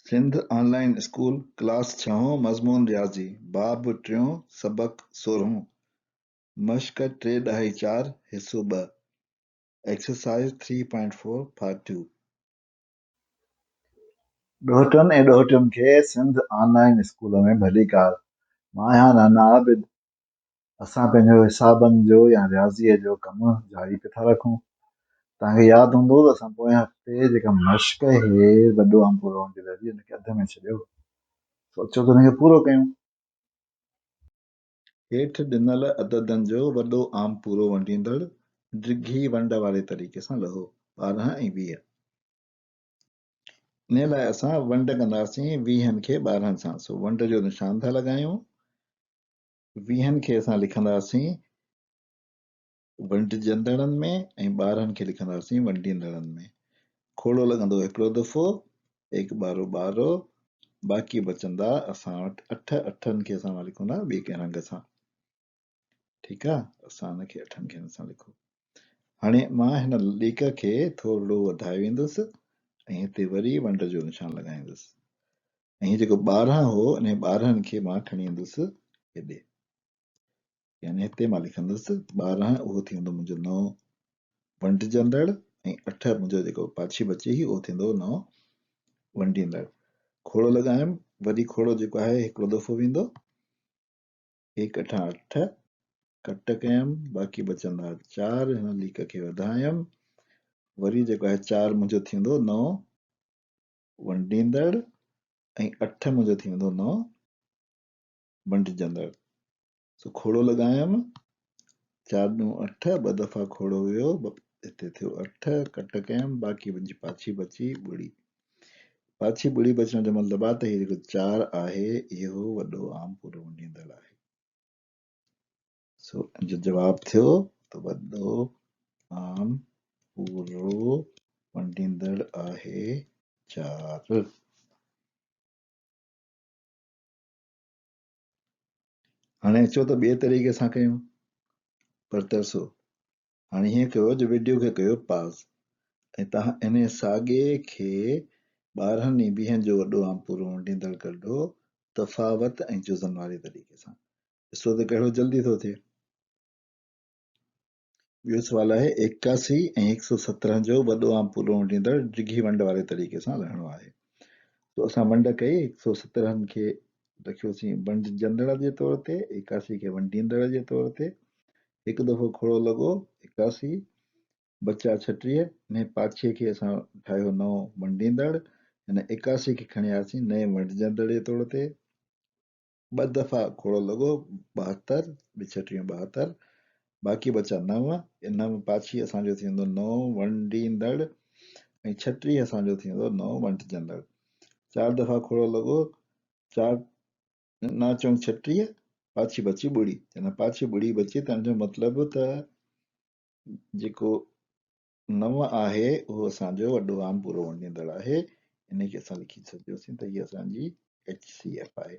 سنڌ آن line school class ڇهون مضمون رياضي باب ٽيون سبق سورهون مشق ٽي ڏهائي چار حصو ٻه exercise three point four part two. ڏوهٽن ۽ ڏوهٽين کي سنڌ آن لائين اسڪول ۾ ڀليڪار. مان آهيان نانا عابد. اسان پنهنجو حسابن جو يا رياضيء جو ڪم جاري پئي ٿا رکون. توهان کي ياد هوندو ته اسان پوئين هفتي جيڪا مشق هي وڏو عام پورو هئڻ جي ذريعي ان کي اڌ ۾ ڇڏيو هو. سو اچو ته ان کي پورو ڪيون. هيٺ ڏنل عددن جو وڏو عام پورو ونڊيندڙ ڊگهي ونڊ واري طريقي سان لهو، 12 ۽ 20. انهيء لاء اسان ونڊ ڪنداسين ويهن کي 12 سان، سو ونڊ جو نشان ٿا لڳايون. ويهن کي اسان لکنداسين ونڊجندڙن ۾ ۽ 12 کي لکنداسين ونڊيندڙن ۾. کوڙو لڳندو هڪڙو دفعو، ايڪ ٻارو ٻارو، باقي بچندا اسان وٽ اٺ، اٺن کي اسان لکون ٿا ٻئي ڪنهن رنگ سان. ٺيڪ آ، اسان ان کي اٺن کي هن سان لکو. هاڻي مان هن ليڪ کي ٿورڙو وڌائي ويندس ۽ هتي وري ونڊ جو نشان لڳائيندس ۽ هي جيڪو 12 هو انهي 12 کي مان کڻي ايندس هيڏي، يعني هتي مان لکندس 12، اهو ٿي ويندو منهنجو نئون ونڊجندڙ ۽ 8 منهنجو جيڪو پاڇي بچي هئي اهو ٿيندو نئون ونڊيندڙ. کوڙو لڳايم، وري کوڙو جيڪو آهي هڪڙو دفعو ويندو، ايڪ اٺان اٺ، ڪٽ ڪيم، باقي بچندا چار، هن ليڪ کي وڌايم، وري جيڪو آهي چار منهنجو ٿيندو نئون ونڊيندڙ ۽ اٺ منهنجو ٿي ويندو نئون ونڊجندڙ. سو کوڙو لڳايم، چار ڏون اٺ، ٻه دفعا کوڙو ويو، هتي ٿيو اٺ، ڪٽ ڪيم، باقي منهنجي پاڇي بچي ٻڙي. پاڇي ٻڙي بچڻ جو مطلب آهي ته هي جيڪو چار آهي اهو وڏو عام پورو ونڊيندڙ آهي. سو ان جو جواب ٿيو ته وڏو عام پورو ونڊيندڙ آهي چار. هاڻي اچو ته ٻئي طريقي سان ڪيون، پر ترسو. هاڻي هيئن ڪيو جو وڊيو کي ڪيو پاز ۽ توهان انهي ساڳئي کي 12 ۽ 20 جو وڏو عام پورو ونڊيندڙ ڪڍو تفاوت ۽ جزن واري طريقي سان. ڏسو ته ڪهڙو جلدي ٿو ٿئي. ٻيو سوال آهي 81 ۽ 117 جو وڏو عام پورو ونڊيندڙ ڊگهي ونڊ واري طريقي سان لهڻو آهي. سو اسان ونڊ ڪئي، 117 کي رکيوسين ونڊجندڙ جي طور تي، 81 کي ونڊيندڙ جي طور تي. هڪ دفعو کوڙو لڳو 81، بچيا 36، انهي پاڇي کي اسان ٺاهيو نئون ونڊيندڙ، هن 81 کي کڻي آياسين نئين ونڊجندڙ جي طور تي. ٻه دفعا کوڙو لڳو 72، ٻه ڇٽيهون 72، باقي بچا نو، اهي نو پاڇي اسان جو ٿيندو نئون ونڊيندڙ ۽ 36 اسان جو ٿيندو نئون ونڊجندڙ. چار دفعا کوڙو لڳو، چار نا چونڪ 36، پاڇي بچي ٻڙي. جڏهن پاڇي ٻڙي بچي ته ان جو مطلب ته جيڪو نو آهي اهو اسان جو وڏو عام پورو ونڊيندڙ آهي. ان کي اسان لکي ڇڏيوسين ته هي اسان جي ايڇ سي ايف آهي.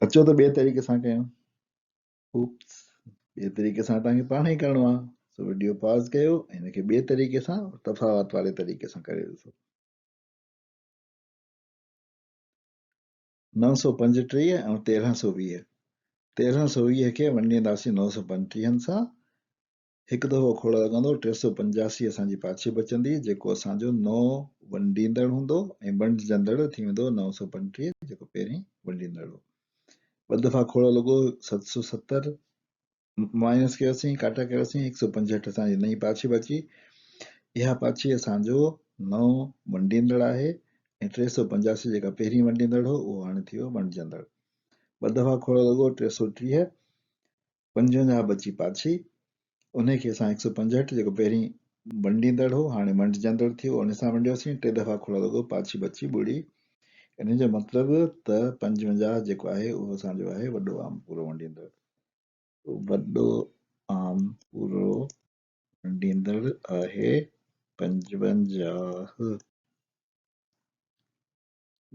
اچو ته ٻئي طريقي سان ڪيون. اوپس، ٻئي طريقي سان توهان کي پاڻ ئي ڪرڻو آهي. سو وڊيو پاز ڪيو ۽ ان کي ٻئي طريقي سان تفاوت واري طريقي سان ڪري ڏسو. 935 ۽ 1320، 1320 کي ونڊينداسين 935 سان، هڪ دفعو کوڙ لڳندو، 385 اسان جي پاڇي بچندي، جيڪو اسان جو نو ونڊيندڙ هوندو ۽ ونڊجندڙ ٿي ويندو 935 جيڪو پهرين ونڊيندڙ هو. ٻه دفعا کوڙ لڳو 770، مائنس ڪيوسين، ڪاٽا ڪيوسين، 165 اسان جي نئين پاڇي بچي. اها پاڇي اسان جو نئون ونڊيندڙ آهي ۽ 385 جيڪا پهرين ونڊيندڙ هو اهو هاڻي ٿي ويو ونڊجندڙ. ٻه دفعا کوڙ لڳو 330، 55 بچي پاڇي، انهي کي اسان 165 جيڪو پهرين ونڊيندڙ هو هاڻي ونڊجندڙ ٿيو ان سان ونڊيوسين، ٽي دفعا کوڙ لڳو پاڇي بچي ٻڙي. انهي جو مطلب ته 55 جيڪو آهي اهو اسان جو آهي وڏو عام پورو ونڊيندڙ. وڏو عام پورو ونڊيندڙ آهي 55.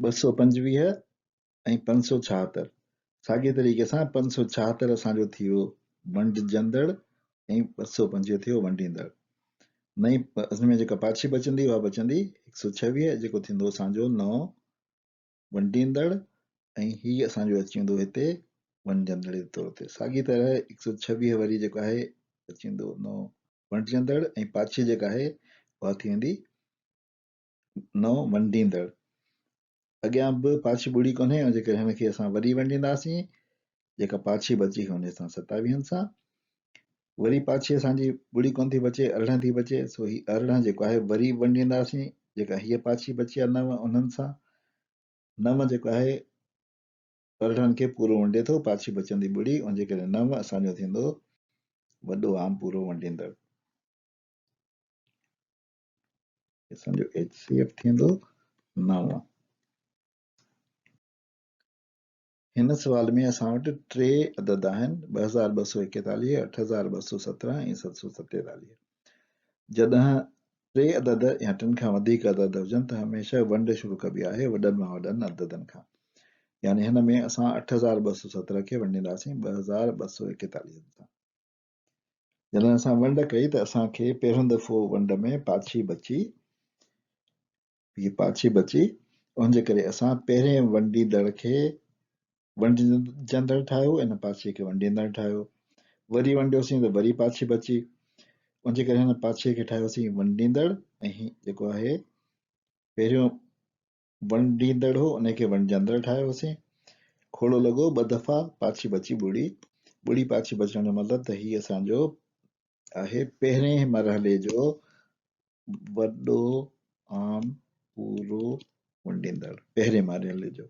225 ۽ 576 ساڳئي طريقي سان 576 اسان جو ٿي ويو ونڊجندڙ ۽ 225 ٿيو ونڊيندڙ. نئين ان ۾ جيڪا پاڇي بچندي اها بچندي هڪ سؤ ڇويهه، جيڪو ٿيندو اسان جو نئون ونڊيندڙ ۽ هي اسان جو اچي ويندو هتي ونڊجندڙ جي طور تي. ساڳي طرح هڪ سؤ ڇويهه وري جيڪو آهي اچي ويندو نئون ونڊجندڙ ۽ پاڇي جيڪا آهي اها ٿي ويندي نئون ونڊيندڙ. اڳيان به پاڇي ٻڙي ڪونهي ان جي ڪري هن کي اسان وري ونڊينداسين، جيڪا پاڇي بچي هن سان ستاويهن سان، وري پاڇي اسان جي ٻڙي ڪونه ٿي بچي، 18 ٿي بچي، سو هي 18 جيڪو آهي وري ونڊينداسين، جيڪا هيء پاڇي بچي آهي 9 انهن سان، 9 جيڪو آهي 18 کي پورو ونڊي ٿو، پاڇي بچندي ٻڙي، ان جي ڪري 9 اسان جو ٿيندو وڏو عام پورو ونڊيندڙ. اسان جو ايچ سي ايف ٿيندو 9. هن سوال ۾ اسان وٽ ٽي عدد آهن، 2241، 8217 ۽ 747. جڏهن ٽي عدد يا ٽن کان وڌيڪ عدد هجن ته هميشه ونڊ شروع ڪبي آهي وڏن مان وڏن عددن کان. يعني هن ۾ اسان 8217 کي ونڊينداسين 2241 سان. جڏهن اسان ونڊ ڪئي ته اسان کي پهريون دفعو ونڊ ۾ پاڇي بچي، هي پاڇي بچي، ان جي ڪري اسان پهرين ونڊيندڙ کي ونڊجندڙ ٺاهيو، ان پاڇي کي ونڊيندڙ ٺاهيو. وري ونڊيوسين ته وري پاڇي بچي، ان جي ڪري هن پاڇي کي ٺاهيوسين ونڊيندڙ ۽ هي جيڪو آهي پهريون ونڊيندڙ هو ان کي ونڊجندڙ ٺاهيوسين. کوڙو لڳو ٻه دفعا، پاڇي بچي ٻڙي. ٻڙي پاڇي بچڻ جو مطلب ته هي اسان جو آهي پهرين مرحلي جو وڏو عام پورو ونڊيندڙ، پهرين مرحلي جو.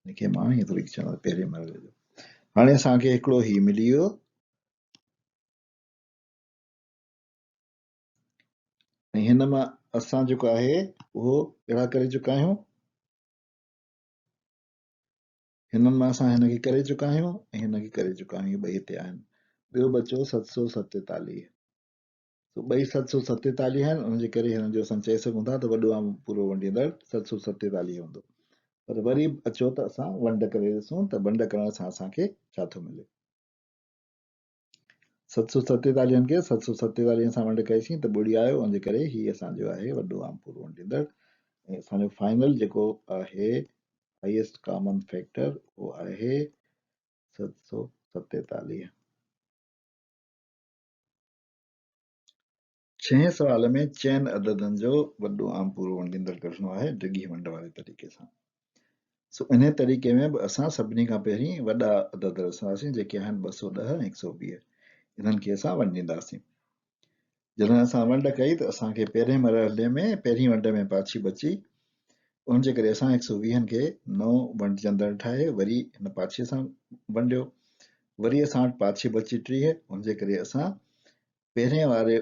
ان کي مان ائين ٿو لکي ڇڏيان پهرين مرحلي جو. هاڻي اسان کي هڪڙو هي ملي ويو. ۽ هن مان اسان جيڪو آهي اهو اهڙا ڪري چڪا آهيون، هنن مان اسان هن کي ڪري چڪا آهيون ۽ هن کي ڪري چڪا آهيون، اهي ٻئي هتي آهن. ٻيو بچو 747، سو ٻئي 747 آهن، ان جي ڪري هن جو اسان چئي سگهون ٿا ته وڏو عام پورو ونڊيندڙ 747 هوندو. پر وري به اچو ته اسان ونڊ ڪري ڏسون ته ونڊ ڪرڻ سان اسان کي ڇا ٿو ملي. 747 کي 747 سان ونڊ ڪئيسين ته ٻڙي آيو، ان جي ڪري هي اسان جو آهي وڏو عام پورو ونڊيندڙ ۽ اسان جو فائنل جيڪو آهي هائيسٽ ڪامن فيڪٽر اهو آهي 747. ڇهين سوال ۾ چئن عددن جو وڏو عام پورو ونڊيندڙ ڪڍڻو آهي ڊگهي ونڊ واري طريقي سان. سو انهي طريقي ۾ به اسان سڀني کان پهرين وڏا عدد رسنداسين جيڪي آهن 210 ۽ 120. انهن کي اسان ونڊينداسين. جڏهن اسان ونڊ ڪئي ته اسان کي پهرين مرحلي ۾ پهرين ونڊ ۾ پاڇي بچي، ان جي ڪري اسان هڪ سؤ ويهن کي نئون ونڊجندڙ ٺاهي وري هن پاڇي سان ونڊيو. وري اسان وٽ پاڇي بچي 30، ان جي ڪري اسان پهرين واري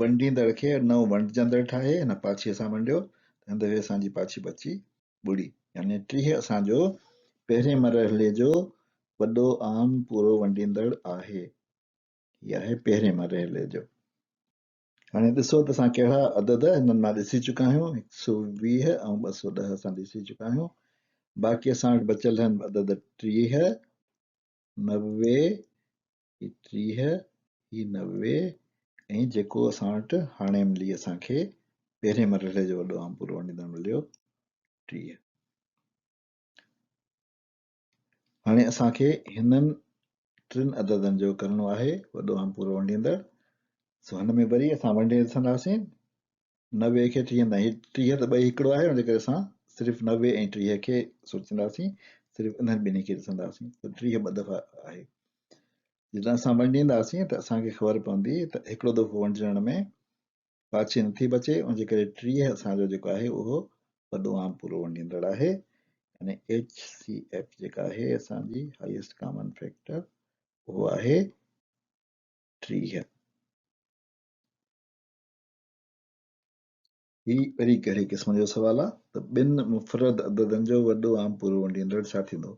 ونڊيندڙ کي نئون ونڊجندڙ ٺاهي هن پاڇي سان ونڊيو ته هن دفعي اسان جي پاڇي بچي ٻڙي، يعني 30 اسان جو پهرين مرحلي جو وڏو عام پورو ونڊيندڙ آهي. هي آهي پهرين مرحلي جو. هاڻي ڏسو ته اسان ڪهڙا عدد هنن مان ڏسي چڪا آهيون. هڪ سؤ ويهه ۽ ٻه سؤ ڏهه اسان ڏسي چڪا آهيون. باقي اسان وٽ بچيل آهن عدد 30، 90، هي 30، هي 90 ۽ جيڪو اسان وٽ هاڻي ملي اسان کي پهرين مرحلي جو وڏو عام پورو ونڊيندڙ مليو 30. هاڻي اسان کي هنن ٽن عددن جو ڪرڻو آهي وڏو عام پورو ونڊيندڙ. سو هن ۾ وري اسان ونڊي ڏسنداسين 90 کي 30 تائين. هي 30 ته ٻئي هڪڙو آهي، ان جي ڪري اسان صرف 90 ۽ 30 کي سوچينداسين، صرف انهن ٻنهي کي ڏسنداسين. ته 30 ٻه دفعا آهي. جڏهن اسان ونڊينداسين ته اسان کي خبر پوندي ته هڪڙو دفعو ونڊجڻ ۾ پاڇي نٿي بچي، ان جي ڪري 30 اسان جو جيڪو آهي اهو وڏو عام پورو ونڊيندڙ آهي. يعني ايچ سي ايف جيڪا آهي اسان جي هائيسٽ ڪامن فيڪٽر اهو آهي 30. هي وري ڪهڙي قسم جو سوال آ ته ٻن مفرد عددن جو وڏو عام پورو ونڊيندڙ ڇا ٿيندو؟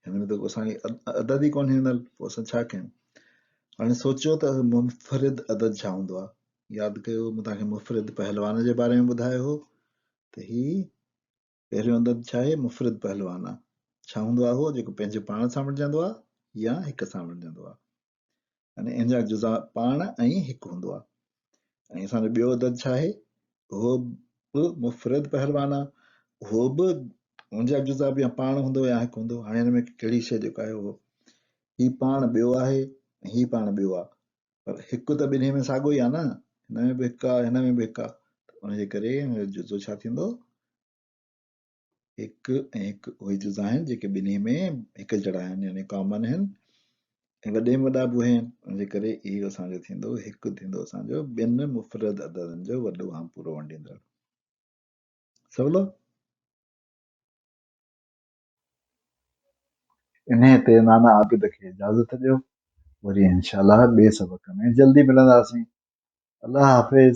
هن ۾ ته اسان کي عدد ئي ڪونهي ڏنل، پوء اسان ڇا ڪيون؟ هاڻي سوچيو ته منفرد عدد ڇا هوندو آ؟ ياد ڪيو مون توهان کي مفرد پهلوان جي باري ۾ ٻڌايو هو ته هي پهريون عدد ڇا آهي؟ مفرد پهلوان آ. ڇا هوندو آ اهو جيڪو پنهنجي پاڻ سان ونڊجندو آ يا هڪ سان ونڊجندو آ. يعني ان جا جزا پاڻ ۽ هڪ هوندو آ. ۽ اسان جو ٻيو عدد ڇا آهي؟ اهو به مفرد پهلوان آهي، اهو به ان جا جزا به يا پاڻ هوندو يا هڪ هوندو. هاڻي هن ۾ ڪهڙي شيء جيڪو آهي اهو هي پاڻ ٻيو آهي ۽ هي پاڻ ٻيو آهي، پر هڪ ته ٻنهي ۾ ساڳيو ئي آهي نه، هن ۾ به هڪ آهي هن ۾ به هڪ آهي، ته ان جي ڪري هن جو جزو ڇا ٿيندو؟ هڪ ۽ هڪ اهي جزا آهن جيڪي ٻنهي ۾ هڪ جهڙا آهن يعني ڪامن آهن ۽ وڏي ۾ وڏا به اهي آهن، ان جي ڪري اهو اسان جو ٿيندو هڪ ٿيندو اسان جو ٻن مفرد عددن جو وڏو عام پورو ونڊيندڙ. سولو. انهيء تي نانا عابد کي اجازت ڏيو. وري انشاء الله ٻئي سبق ۾ جلدي ملنداسين. الله حافظ.